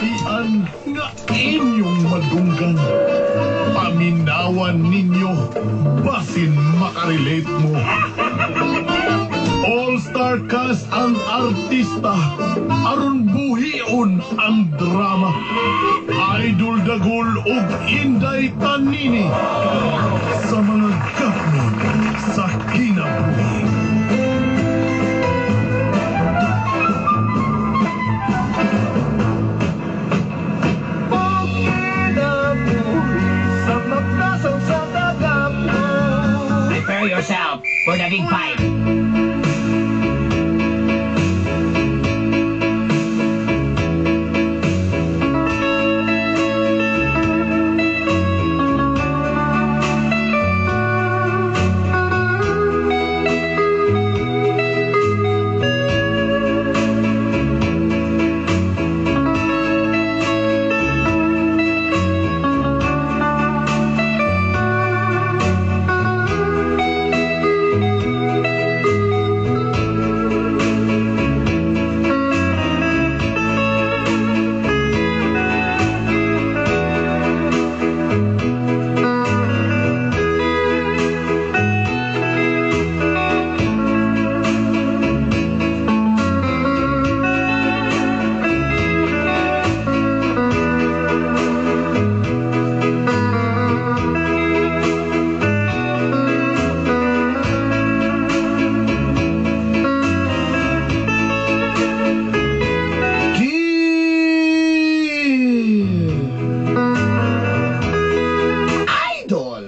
Kinabatian nga inyong madunggan. Paminawan ninyo, basin makarelate mo. All-star cast ang artista, aron buhion ang drama. Idol Dagul ug Inday Tanini sa mga gapnon sa kinabuhi. Prepare yourself for the big fight. Idol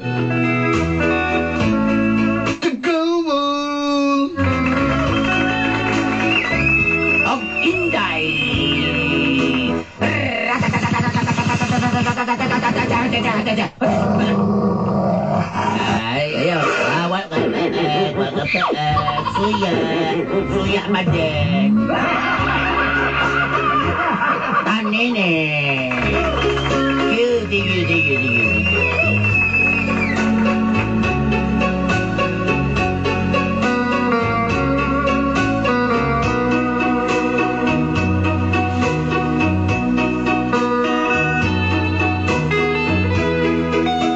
Dagul Of Inday. Ay, ayaw. Ah, welcome to Suya. Suya Madek. Tanini. Cutie, cutie, cutie, cutie.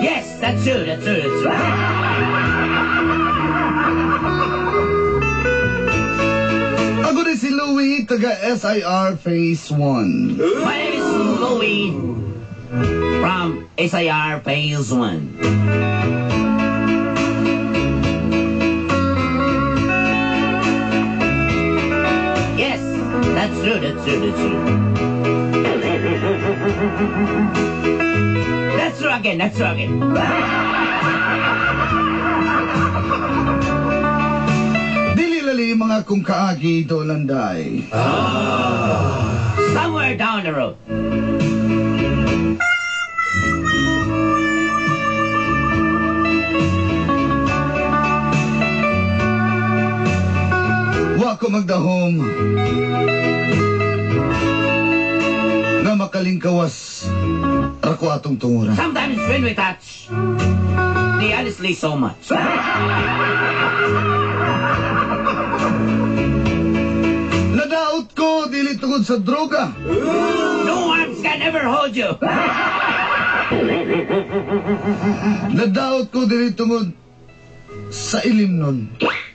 Yes, that's true, that's true, that's true. Ako din si Louie, taga SIR Phase 1. My name is Louie from SIR Phase 1. Yes, that's true, that's true, that's true. That's true again, that's true again. Dili lali mga kung kaagi dolanday. Somewhere down the road. Wa ko magdahom nga makalingkawas ra ko atong tunguran. Sometimes when we touch, they honestly so much. Nadaot ko dili tungod sa droga. No arms can ever hold you. Nadaot ko dili tungod sa ilim nun.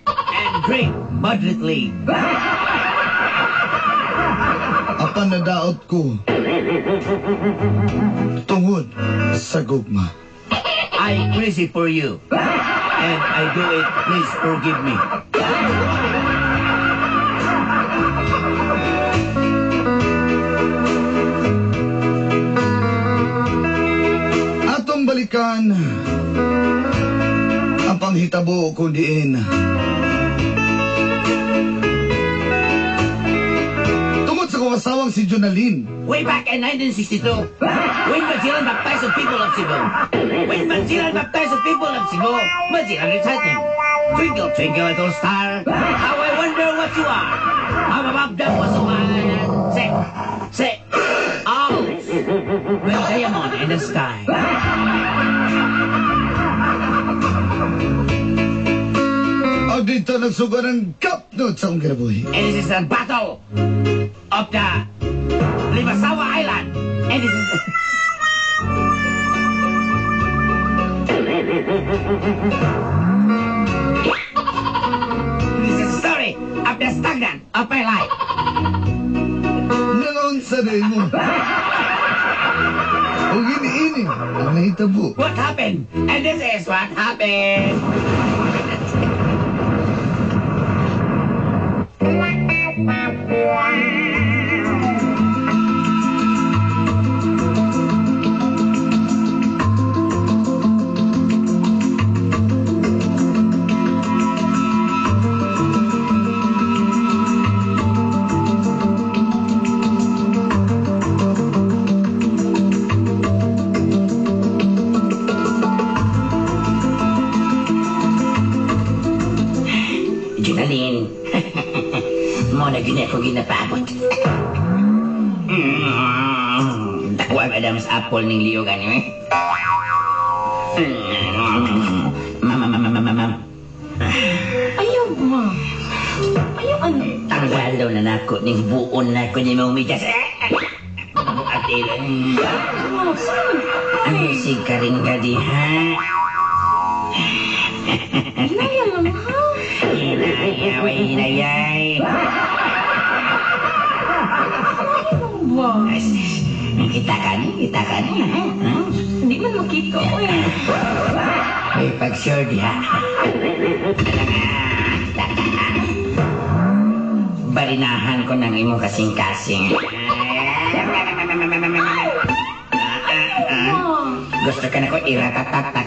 And drink moderately. Apan nadaot ko tungod sa gugma. I crazy for you. And I do it, please forgive me. Atong balikan ang panghitabo kung diin. Tungod sa kong asawang si Jonalyn. Way back in 1962, when Magellan baptized the people of Cebu. When Magellan baptized the people of Cebu, Magellan recited, "Twinkle, twinkle, little star, how I wonder what you are. How above them was so high." Say, say, owls with diamond in the sky. Ang dito nagsugo ng gapnot sa akong kinabuhi. And this is the battle of the Limasawa Island. And this is... This is the story of the stagnant of my life. Nangaunsa na mo. O gini-ini ang nahitabo. What happened? And this is what happened. Junalyn, mo na gini ako ginapaabot. Dakwag Adam's apple ning liyo gani eh. Mama, mama, mama, mama. Ayaw ba? Ayaw ano? Tanggal daw na nako ning buon na ko ni mong medyas. At ilan. Ma, saan? Ano si Karinga diha? Hinaya lang ha? Hinayaway, hinayay. Ayaw ba? Kita ka ni, kita ka ni. Ha? Hindi man makita ko eh. May pag-sure diha. Barinahan ko ng imong kasing-kasing. Gusto ka na ko iratatata.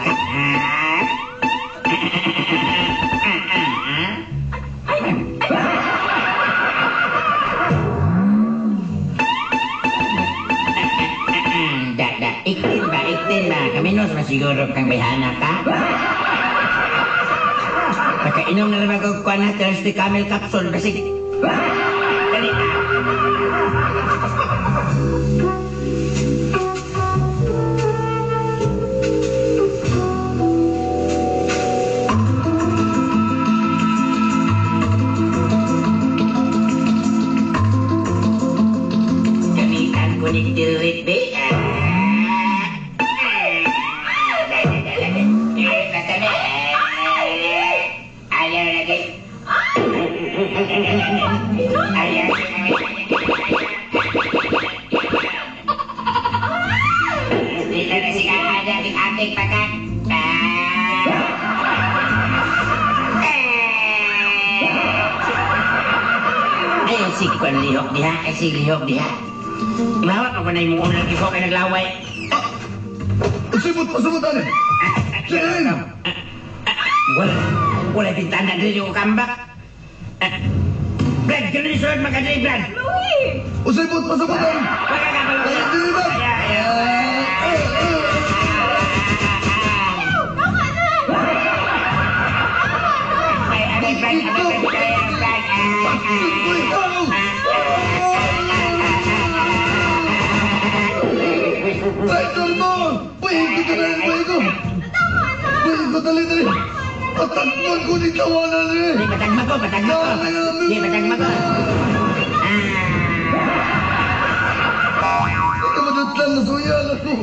Da, da. Iktin ba? Iktin ba? Kaminos masiguro kang bayhana ka? Nakainom na naman ko kuha na Thirsty Camel Capsule. Basig. Dali na. Gamitan ko ni Dilrit, be. Ayaw lagi. Ayaw. Dito na si Ada, ating pakat. Ay, si Kwan lihok diha. Ay, si lihok diha. Imawak ako na imong unang lihok ay naglaway. Sumot, pasumot ani. Junalyn! Wala. Wala bintana diri yung kambak. Brad, ganun yung sunod magkadali, Brad. Louie! Usibot, pasumot ani. Magkakabalo. Ay, dili ba? Tama na! Ay, ay, Brad, ay, Brad, ay, Brad. Uy, ikaw! Traitor mo! Buhay ko dali, buhay ko! Buhay ko dali, dali! Patakman ko ni tawanan eh! Di, patagma ko, patagma ko. Di, patagma ko. Ikaw madutlan na suyan ako!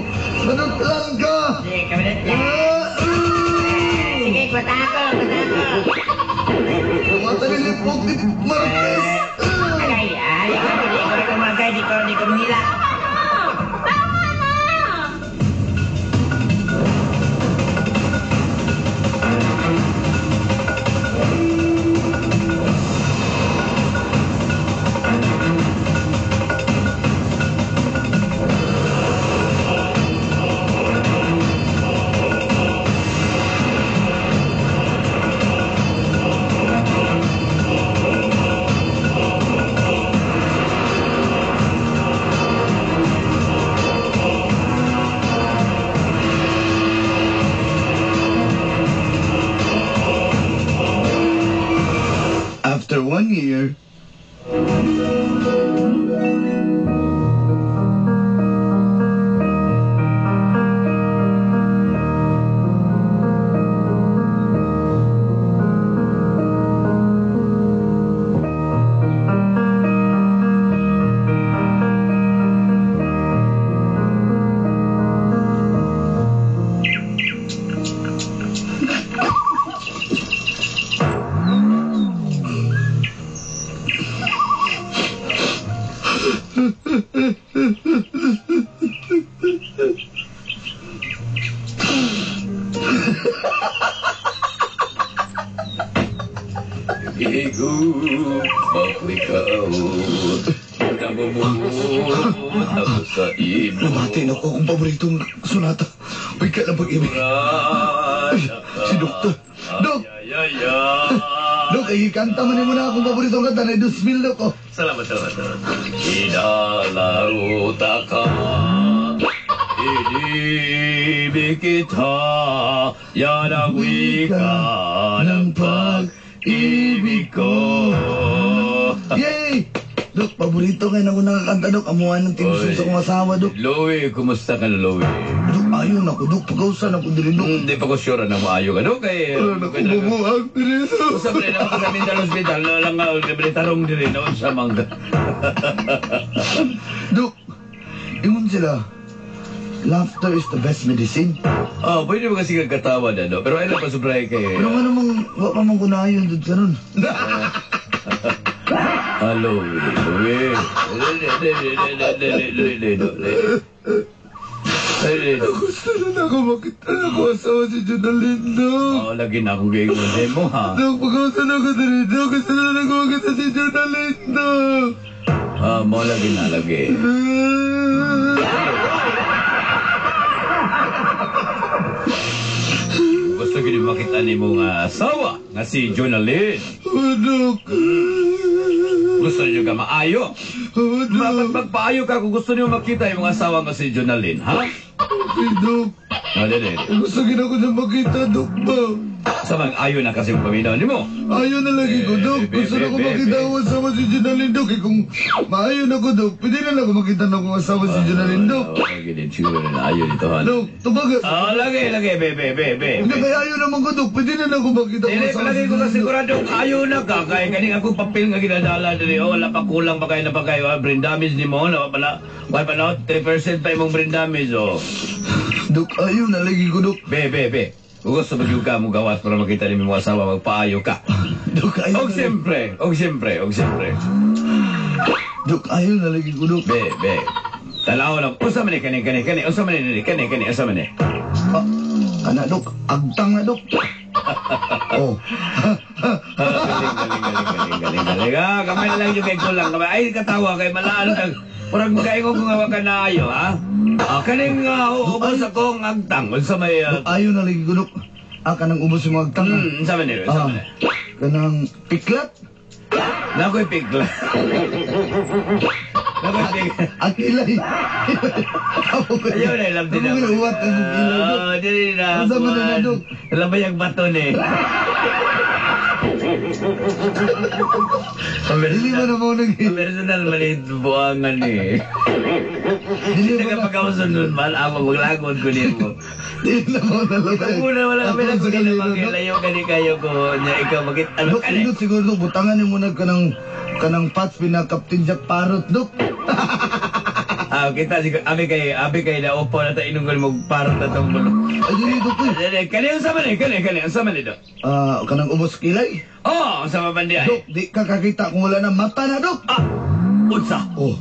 Madutlan ka! Di, kabinet lang. Sige, kwata ako, kwata ako. Kumata ni Lipok ni Marquez! Ay, ay, di ko kumagay, di ko mahila. Tama na! Sa imo. Nabati na ko akong paboritong sonata. Wika ng pag-ibig. Ay, si Doktor. Dok! Ay, ay, ay. Dok, ay kanta man mo na akong paboritong kanta na 2,000, Dok. Oh. Salamat, salamat, salamat. Inalaruta ka, inibig kita, yan ang wika ng pag-ibig ko. Yay! Dok, paborito ngayon ako nakakanta, Dok. Amuhan ng team song sa akong asawa, Dok. Louie, kumusta ka na, Louie? Dok, ayon ako, Dok. Pagkausan ako diri, Dok. Hindi pa ko sure na maayo ka, no? Kay, Wala na akong bumuhag diri, Dok. Sa pre, naman sa mental hospital, na lang nga, libre tarong diri, no? Sa mangga. Dok, ingon sila, laughter is the best medicine. Oh, pwede mo kasi katawa na, no? Pero ay lang pa sobray kay. Pero nga namang, wa pa man kunayon doon karon. Hello, Louie. Gusto na ako makita na ako asawa si Jonalyn, Dok. Oh, lagi na akong giingon mo, ha? Dok, pagkausan ako diri, Dok. Gusto na ako makita si Jonalyn, Dok. Ah, mo lagi na lagi. Gusto gid makita nimo nga asawa nga si Jonalyn. Oh, Dok. Gusto niyo ka maayo. Oh, Bakit Dok. magpaayo ka kung gusto niyo makita yung asawa nga si Jonalyn, ha? Okay, Dok. Ah, dili. Gusto gid ako na makita, Dok ba? Sa mag ayo na kasi yung paminaw nimo. Ayaw na lagi ko, Dok. Eh, Gusto na ko be, be, makita be. ang asawa si Jonalyn, Dok. Eh, kung maayo na ko, Dok, pwede na lang ako makita na akong asawa si Jonalyn, Dok. Ah, gid siguro na ayo dito, ha. Dok, tubaga. Ah, lagi, lagi, be, be, be, be. Hindi kaya ayaw naman ko, Dok. Pwede na lang ako makita ang Dili asawa palagi si ko Jonalyn, ka Dok. sigurado ayo na ka kay kaning akong papel nga ginadala diri, oh, wala pa, kulang pa kayo na pa kayo, ah, brain damage nimo na pala, wala pa na 3% pa imong brain damage, oh. Dok, ayaw na lagi ko, Dok. Be, be, be. Kung gusto mo ka mo gawas para makita nimo imong asawa, magpaayo ka. Dok, ayaw Og na lagi. siyempre, og siyempre, og siyempre. Dok, ayaw na lagi ko, Dok. Be, be. Tanaw lang, unsa man ni kani kani kani, unsa man ni kani kani, unsa man ni? Ah, ana, Dok. Agtang na, Dok. Oh. Galing, galing, galing, galing, galing, galing. Ah, kamay na lang yung kay kulang. Kamay. Ay, katawa kay malaan kag. Murag makaingon ko nga wa ka naayo, ha? Ah, kaning ubos akong agtang. Unsa may Dok, ayaw na lagi ko, Dok. Ah, kanang ubos yung mga agtang. Unsa man ni? Unsa Ah, man ni? kanang piklat. Nakoy pigla. Nakoy pigla. Ang kilay. Ayaw na, ilam din Ako. Uwat ang kilay, Dok. Ah, dili na. Unsa man na, Dok? Labay ang bato ni. Dili ba na mo nag. Personal maliit buangan ni. Dili Hindi ba ka na. pagkausun nun, mahal ako, maglagod ko nimo. Dili na mo nalabay. Una, wala kami lang Sa kung kalino, Dok. magilayo ka ni kayo ko niya, ikaw magit, ano Dok, ka ni? indot siguro, Dok. Butangan ni muna kanang kanang pats pina Captain Jack Parrot, Dok. Ah, kita siguro, abi kay naupo na tayo inungol mo parang na tong gulo. Ay, dili, Dok. Eh. Kani, unsa man eh, kani, kani, unsa man eh, Dok? Ah, kanang ubos kilay. Oh, unsa man bandi ay? Dok, di ka kakita kung wala na mata na, Dok. Ah, unsa? Oh,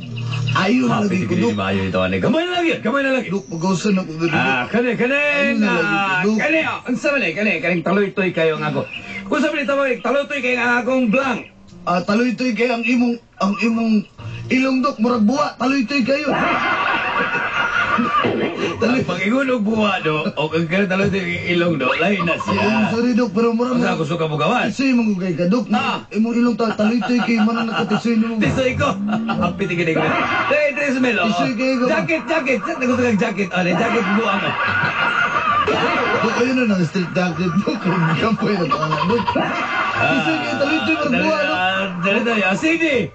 ayaw na Happy lagi ko, ko Dok. maayo ito, ani. Kamay na lagi, kamay na lagi. Dok, pagkausan ako, Dok. Ah, kani, kani, Ayun na lagi, ah, Dok. kani, oh, unsa man eh, kani, kaning taloy-toy kayo ang ako. Unsa man ito, taloy-toy kayo ang akong blank. Ah, taloy-toy kay ang imong ilong, Dok, murag buwa, taloy-toy kayo. Taloy pag-ingon og buwa do, o kang kaya taloy ilong do, lahi na Ay, siya. sorry, Dok, pero murag Unsa ako suka mo gawas? Tisoy mo kay ka, Dok. Ah. Imong ilong taloy-toy kay man ang nakatisoy nimo. Tisoy ko. Ang piti gini ko. Hey, tres mil. Oh. Tisoy kayo ko. Jacket, jacket. Saan gusto kang jacket? Oh, jacket buwa mo. Dok, ayun na nang street jacket, Dok. Kampoy na pangalan, Dok. Tisoy kay taloy-toy murag buwa, Dok. Dali, dali. Ah, CD.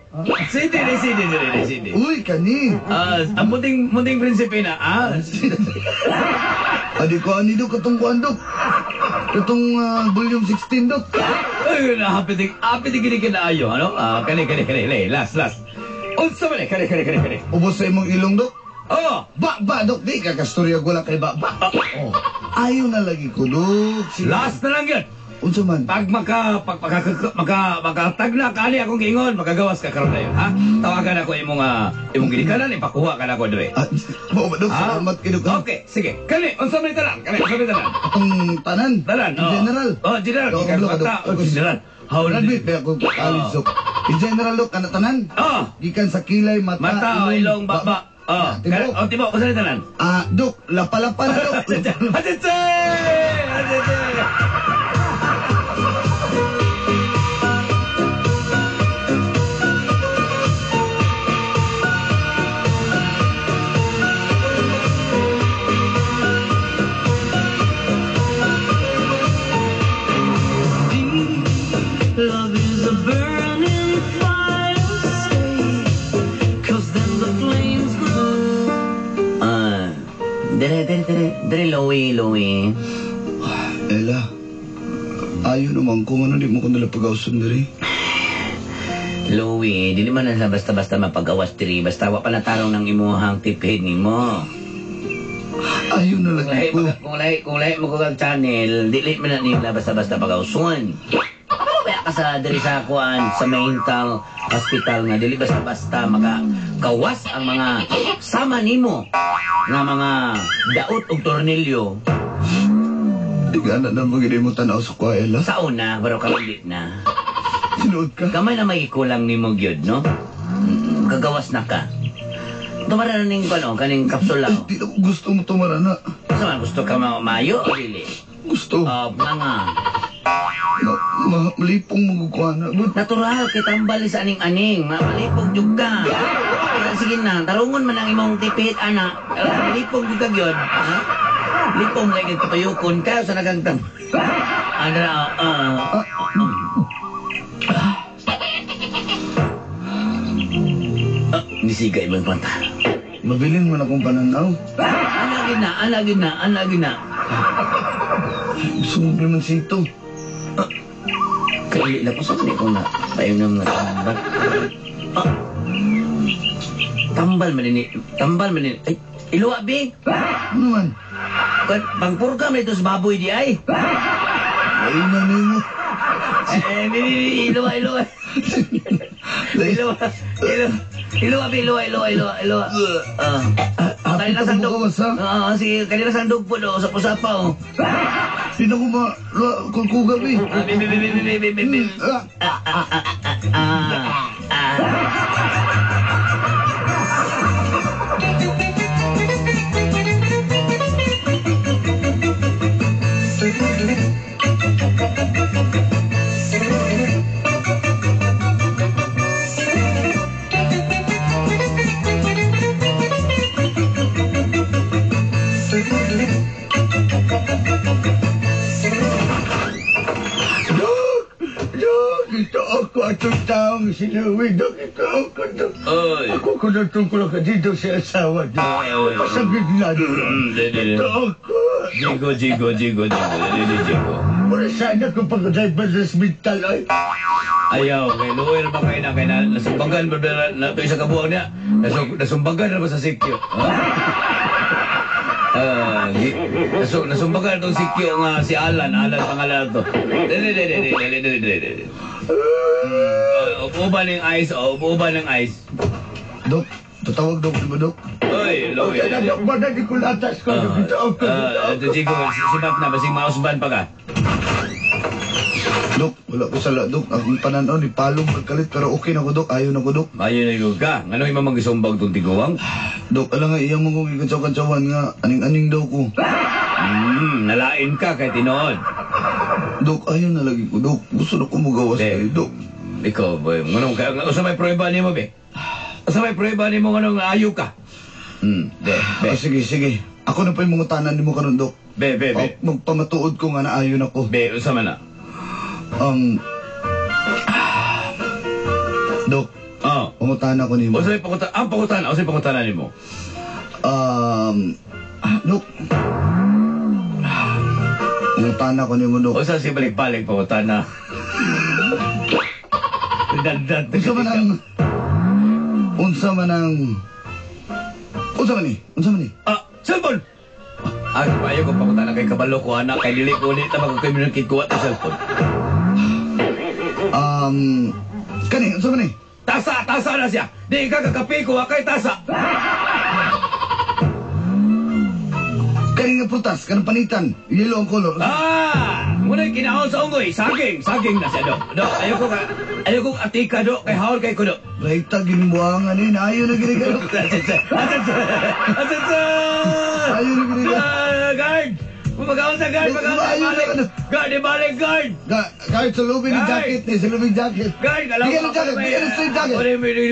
CD, ni CD, dali, ni CD. Uy, kani. Ah, ang munting, munting prinsipe na, ah. Adi ko ani, Dok, katong kuan, Dok. Katong volume 16, Dok. Ay, na, happy ting, happy ting gini kinaayo, ano? Ah, kani, kani, kani, lay, last, last. Unsa man eh, kani, kani, kani, kani. Ubos sa imong ilong, Dok. Oh, Ba, ba, Dok, di ka kastorya ko lang kay ba, ba. Oh. Ayaw na lagi ko, Dok. Last na lang yun. Unsa man? Pag maka pag maka maka makatagna kani akong giingon, makagawas ka karon dayon, ha? Tawagan ako imong imong ginikanan, ipakuha ka nako dire. Ah, mao ba, Dok? Ha? Salamat kay Dok. Ha? Okay, sige. Kani, unsa man tanan? Kani, unsa man tanan? Atong tanan. Tanan, In oh. general. Oh, general, Dok, gikan Dok, bata, Dok. oh, general. How Graduate ba ako college, Dok? In general, Dok, kana tanan. Oh, Gikan sa kilay, mata, mata, oh, ilong, baba. Oh, Tibok. oh, tibok, unsa ni tanan? Ah, Dok, lapa-lapa na, Dok. Atete! Atete! Love is a burning fire, stay, 'cause then the flames grow. Ah, dire, dire, dire, dire, Louie, Louie. Ella, ayo naman kung ano di mo ko nila pag-auson diri. Louie, dili man na sa basta-basta mapagawas diri. Basta wa pa natarong ng imuhang tipid nimo. Ayo na Kung lagi lahi, ko. kung lahi mo kag channel, dili man na nila basta-basta pagawson. Ano ba ka sa diri sa kuan sa mental hospital nga dili basta-basta makakawas ang mga sama nimo nga mga daot og tornilyo Di ka na na magiging mo tanaw sa kuha, Ella. sa una pero karon di na. Sinuod ka. Gamay na may kulang nimo gyud, no? Kagawas na ka. Tumara na ning ano, kaning kapsula. Ay, di ako gusto mo tumara na. Sa man gusto ka maayo o dili? Gusto. Mga Malipong magukuha na. But, natural kay tambal sa aning-aning, malipog jud ka. Sige na, tarungon man ang imong tipit ana. Malipog jud ka gyud. Ha? Lipong lagi patuyokon ka sa nagang tam. Ano na, nisiga imong panta. Mabilin man akong pananaw. Ana gid na, ana gid na, ana gid na. Gusto mo naman sito. Kaili na ko sa ko na tayo na mga tambal. Ah. Tambal man ini, tambal man ini. Ay, iluwa bi. Ano man? Pangpurga man ito sa baboy di ay. Ay na nimo. Eh, bi, bi, bi, iluwa, iluwa. Iluwa, iluwa. Iluwa, bi, iluwa, iluwa, iluwa, iluwa. Ah. Happy Kanila ka sandog. mo kawas, ha? Oo, sige, kanila sandog po do, usap-usap pa, oh. Di na ko ma... Kukuga, bi. Ah, bi, bi, bi, bi, bi, bi, bi, bi. Ah, Ah, ah. Dok! Dok! Ito ako atong taong si Louie. Dok, ito ako. Dok. Oy. Ako ko na tungkol ka dito sa asawa. Dok. Oy, oy, oy. Pasagit na, Dok. Di, di, di. Ito ako. Jigo, jigo, jigo, jigo. Di, di, jigo. Wala sana ko pag-driverless mental ay. Ayaw, kay lawyer ba kayo na kay na, nasumbagan ba na, na, ito isa kabuang niya? Nasumbagan na ba sa sikyo? Ha? Nasumbagan itong sikyo nga si Alan, Alan pangalan to. Dali, dali, dali, dali, dali, dali, dali. Uba ng ice, oh, uba ng ice. Dok, tatawag dok, di ba dok? Oy, lawyer. Okay na, dok, ba na di ko latas ko. Dok, ito ako, ito ako. Ito, Jigo, sibat na, basing mausban pa ka. Dok, wala ko sala, dok. Akong pananaw ni Palong magkalit, pero okay na ko, dok. Ayaw na ko, dok. Ayaw na yun ka. Ngano yung mamagisumbag itong tiguang? Dok, alam nga, iyang mo kong ikatsaw-katsawan nga, aning-aning daw ko. Nalain ka kay tinood. Dok, ayaw na lagi ko, dok. Gusto na ko magawas Be. kayo, dok. Ikaw, boy, nganong ka, usa may prueba nimo, be? Usa may prueba nimo nganong ayo ka? Be, be. Ah, sige, sige. Ako na pa yung mga tanan nimo karon, dok. Be, be, be. Oh, magpamatuod ko nga na ayon ako. Be, usa man na. Dok, Oh. pangutana ko nimo. Usa may pangutan, ang pangutana, usa may pangutana nimo. Dok. Pangutana ko nimo, dok. Usa si balik-balik pangutana. Redundant. Unsa man ang Unsa man ang Unsa man ni? Unsa man ni? Ah, cellphone. Ah, ayaw ko pangutana kay kabalo ko anak kay dili ko ulit na magka-communicate ko at cellphone. Kani unsa man ni? Tasa, tasa na siya. Di ka kakape ko kay tasa. Kani nga prutas, kanang panitan, yellow ang color. Ah, Muna kinaon sa unggoy, saging, saging na siya, Dok. Dok, ayoko ka, ayoko atika, Dok, kay haor kay ko, Dok. Right, ginbuangan eh. Naayo na gini ka. Ayaw na gini ka. Guard! Magaon sa guard, magaon sa Ayaw na balik. ka na. Guard, ibalik, guard! Kahit sa lubing ng Guard! jacket eh, sa lubing jacket. Guard, alam Bigyan ng jacket, bigyan ng straight jacket. Wala may may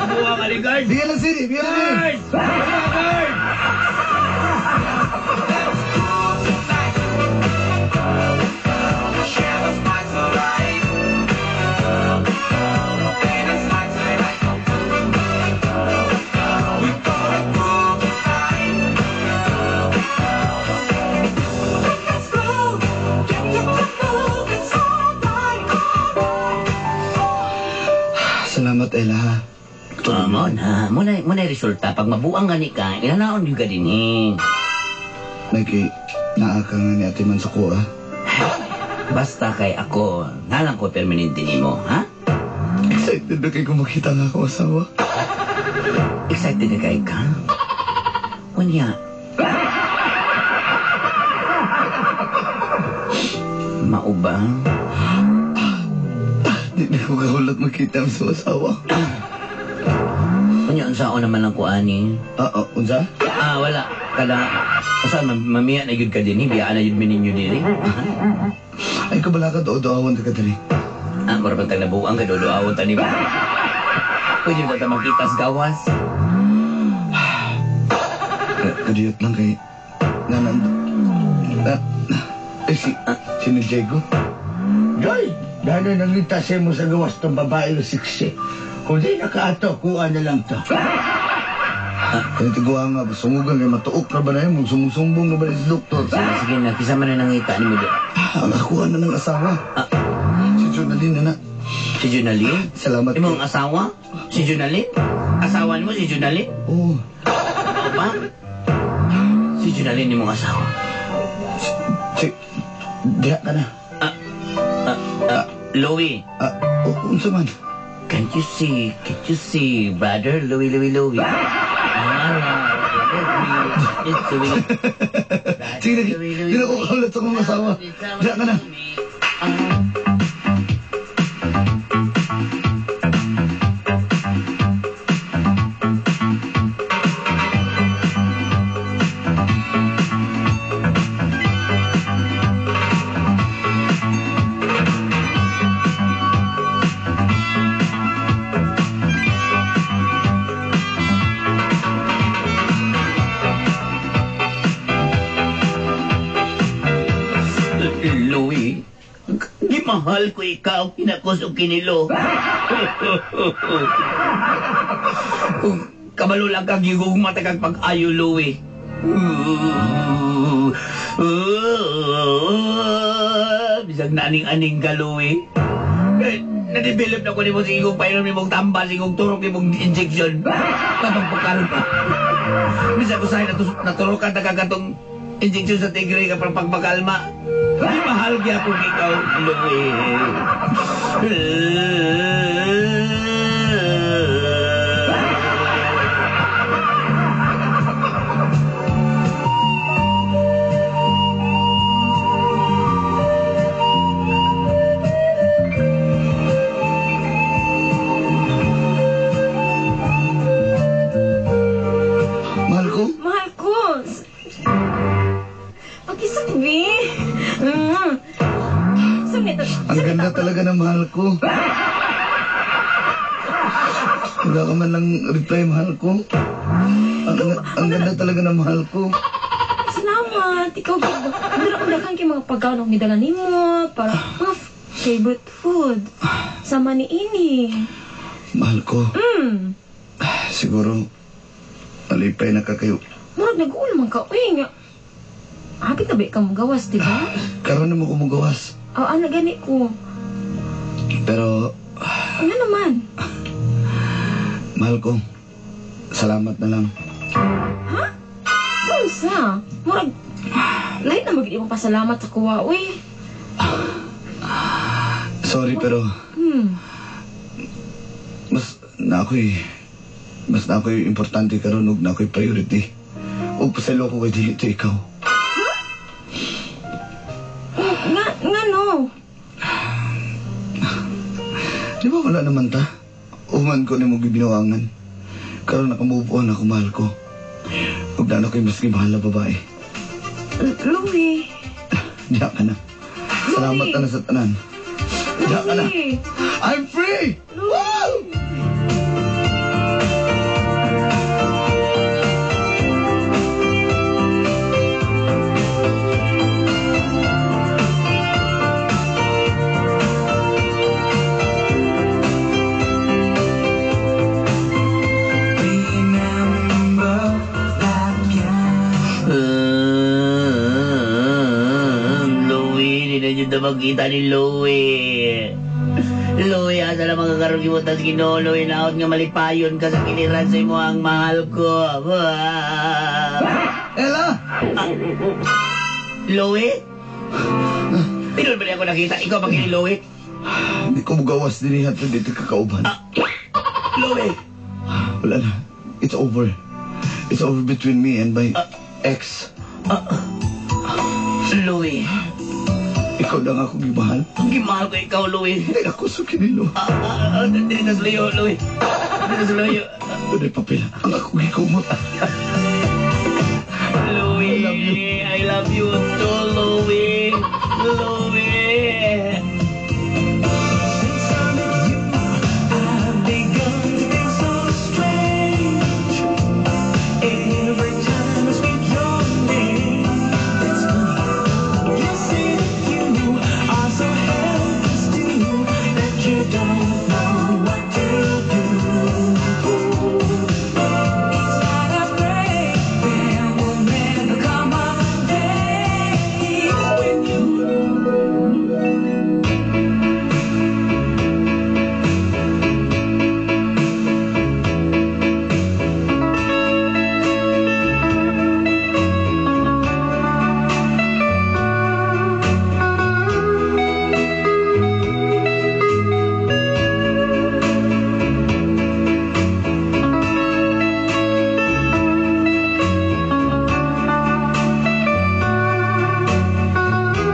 buwa ka ni guard. Bigyan ng sini, bigyan ng sini. Guard! Guard! Salamat, Ella, ha. Mo na, mo na resulta. Pag mabuang gani ka, inanaon yun ka din eh. Mikey, naa ka nga ni Ate Man sa kuha. Basta kay ako, nalang ko permanente nimo, ha? Excited na kay kumakita nga ako asawa. Excited na kay ka? Unya. Mauba? Di na ko kahulat makita ang sa asawa. Unya, unsaon naman lang ko ani? Ah, oh, unsa? Ah, wala. Kada, usa mamiya na yun ka din, eh. Biyaan na yun mi ninyo diri. Ay, kabala ka, do-doawan ka dali. Ah, mura pag nabuang ka, duduawon ta ni ba? Pwede ba ta makita sa gawas? Kadiyot lang kay... Nanand... Na, eh, si... Si ni Diego. Joy, gano'n nangita sa mo sa gawas tong babae ng siksi. Kung di nakaato, kuha na lang to. Kaya tiguan nga, sungugan kay matuok na ba na yun? Sumsumbong na ba na si doktor? Sige, sige na, kisa man na nangita ni mo do. Ah, ang akuha na ng asawa. Ah. Si Jonalyn na na. Si Junalyn? Salamat. Imong asawa? Si Junalyn? Asawa nimo si Junalyn? Oo. Oo ba? Si Junalyn imong asawa. Si... Diha ka na. Louie, Ah, unsa man? can't you see, brother? Louie, Louie, Louie. It's Louie. Sige, di na ko kahulat sa akong asawa. Diha ka na. Louie, gimahal ko ikaw, kinakos o kinilo. Kung kabalo lang kang gigugma kag pag-ayo, Louie. Bisag naning-aning ka, Louie. Eh, na-develop na ko nimo sa igong painom nimong tamba, sa igong turok nimong injection. Kapag pagkalma. Bisag usahay naturokan ta katong injection sa tigre ka para pagpakalma. Di mahal gyapon ikaw, Louie. Mahal ko? Mahal ko. Pakisakbi. Ang ganda talaga ng mahal ko. Wala ka man lang reply, mahal ko. Ang ganda talaga ng mahal ko. Salamat. Ikaw, gid. Dara ko daghan kay mga pagkaon akong gidala nimo para mga favorite food. Sama ni ini. Mahal ko. Siguro, malipay na ka kayo. Murag nag-uul man ka. Uy, nga. Hapit na ba ikaw magawas, di ba? Karon na mo ko magawas. Oh, ano gani ko? Pero, Ano naman? mahal ko, salamat na lang. Ha? Unsa? Murag, lahat na magiging imong pasalamat sa kuwa, uy. Sorry, pero mas na ako'y importante karon ug na ako'y priority. Ug pasaylo ko kay dili to ikaw. Nga, Di ba wala naman ta? Uman ko ni mo gibinuangan. Karon naka-move on ako, mahal ko. Huwag na ko'y mas mahal na babae. Louie. Diya ka na. Salamat na sa tanan. Diya ka na. Louie. I'm free! Louie. Remember that piano. Louie, di na yun na magkita ni Louie. Louie, asa na mga karugimutan sa Ginoo, Louie, naot nga malipayon ka sa kiliran sa imo ang mahal ko. Ah. Ella! Louie? Pinul ba niya ako nakita? Ikaw ba kini Louie? Hindi ko mugawas din ihat dito kakauban. Louie! Wala na. It's over. It's over between me and my ex. Louie, Ikaw lang ako gimahal. ang gimahal ko ikaw, Louie. Hindi ako sukinilo. Dili na sa layo, Louie. Dili na sa layo. Doon ay papel. Ang ako gikumot. Louie, I love you. I love you too, Louie. Louie. Since I met you, I've begun to feel so strange. Every time I speak your name, it's funny. You say that you are so helpless too, that you don't know what to do. Each night I pray there will never come a day when you.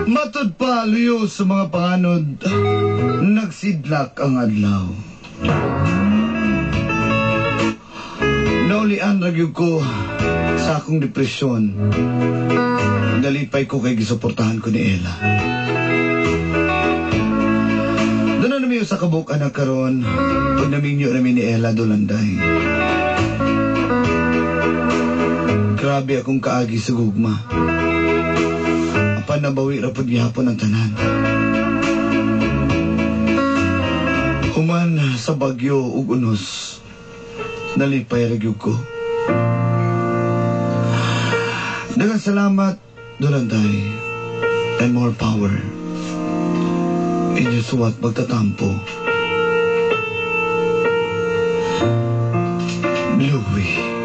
Matud pa luyo sa mga panganod, nagsidlak ang adlaw. Naulian ra gyud ko sa akong depresyon. Nalipay ko kay gisuportahan ko ni Ella. Doon na namiyo sa kabuk anak karon, pag naminyo namin ni Ella Dolanday. Grabe akong kaagi sa gugma. Apan nabawi ra pud gihapon ang tanan. Human sa bagyo ug unos, nalipay ra gyud ko. Daghang salamat, Dolanday, and more power. Inyo suwat magtatampo. Louie.